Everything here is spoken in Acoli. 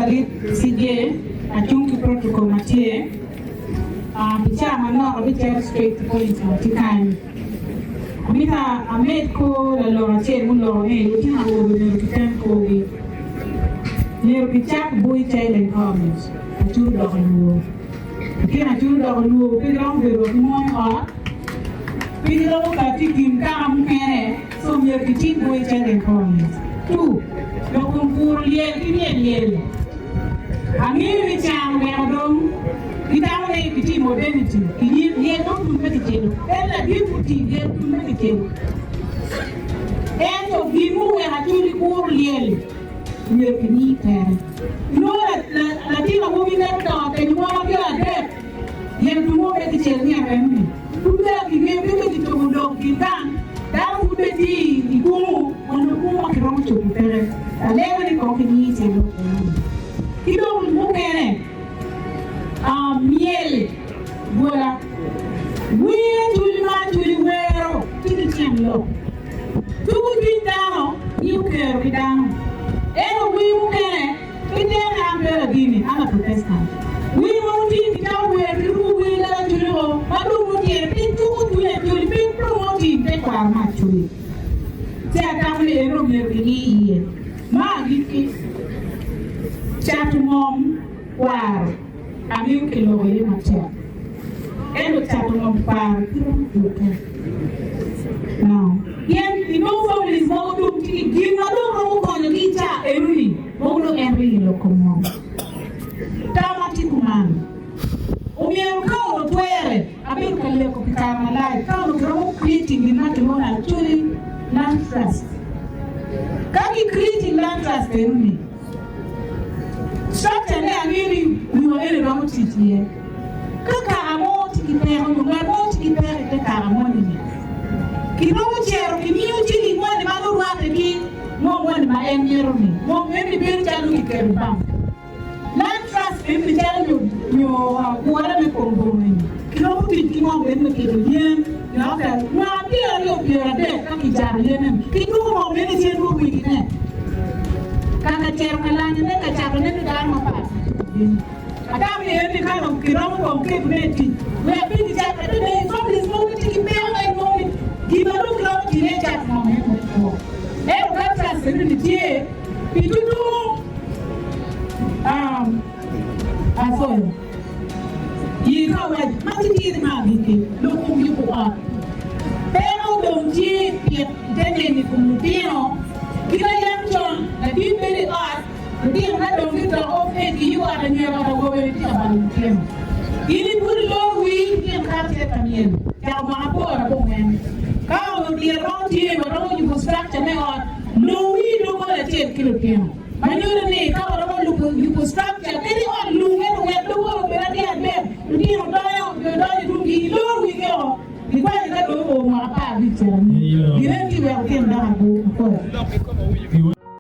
ladit CJ acung ki protocol ma tye pi caa manok abicito straight to point ma tye kany. Amito amed kor lalok acel muloko ni lutino awobe myero kitem korgi. Myero kicak boy child empowerment acuru doko lwor. Lutino acuru doko lwor pe giromo bedo wa ki mon i ot, pe giromo kati i kin kaka mukene so myero kitim boy child empowerment. Tu, lok kom puro lyel ki myel lyel. Angeyo ni can oweko dong gitamo ni gitye i modernity, kiyik lyel dong tum me kicelo. En ladit mutii lyel tum me kicelo. Ento gin muweko Acholi kuro lyel myero kimi tere. Inongo latin awobi mito dongo kenyo mwaka pyeradek, lyel tum mo me kicelo ni enoni. Pud peya kingeyo kit me kicobo lok i kin gang, dano pud pe tye i kungu ma nongo kungu ma kiromo cobo peke. Alego ni kong kingi tyen lok enoni. Ki dong mukene, myel bwola, wer cwiny ma cwiny wero tye ki tyen lok. Tugo cwiny dano miyo kero ki dano. Ento wer mukene Ki tene an pe ladini, an Laprotestant. Wir ma wutingo kicako wer ki ruko wir leb Acholi o ma dong wutyene piny cuko cwiny Acholi piny promoting tekwaro me Acholi. Ci atamo ni eno myero kingi iye. Ma agikki, cato ngom kwaro angeyo kiloko iye matek. Ento cato ngom kwaro pe romo jukke. No. Pien inongo families mogo dong tye ki gin ma dong romo konyogi i caa enoni. Mogo dong en ringo i lok kom ngom. Tam ma tye kuman omyero ka onongo twere, abedo ka leko pi kare malac, ka onongo kiromo creating gin ma kilwongo ni Acholi Land Trust. Ka ki creating Land Trust enoni, structure ne angeyo ni wiwa eni romo tic iye. Ka kaka mo tye ki peko nyo ngat mo tye ki peko i te kaka moni-ni, kiromo cito kimiyo ciling moni ma nongo rwatte ki ngo moni ma en mito-ni. Ngom eni bedo calo kiketo i bank. Land trust eni calo nyo nyo gure me kom boma eni. Kiromo tic ki ngom eni me keto yen nyo ka mwaka pyeraryo pyeradek ka kicato yen eni, kidwoko ngom eni cen bot wegine. Kaka cito ka lanyone ka catone ki dano mapat. Atamo ni eni ka dong kiromo kong keto ne i tic wek pe kicak ate ne i families mogo gitye ki peko ma inongo ni gin ma dong kiromo tine i cat ngom aye me kwo. Ento ka trust eni ni tye pi tutunu um apwoyo yi ka wac ma titidi ma agikki lok kom yubo ot peko dong tye pit ite neni kom lutino kit ma yam con ladit bedo i ot Lutino me dong gidok of age giyubo ot anyira ot awobe tye ka balo lutino. In ipud ilor wii lutino kato cito ka myel cako mwaka aboro abongwen. Ka onongo dyere romo tye waromo yubo structure me ot lor wii doggola acel ki lutino. Ma nyuto ni ka waromo lubo yubo structure kadi ot lung ento wek doggola obed atir adek lutino donyo nyo donyo tung gi ilor wigi oko. Gikwanyo ka dong oo mwaka 15 cito anyim. Ginen ki wek lutino dok anyim.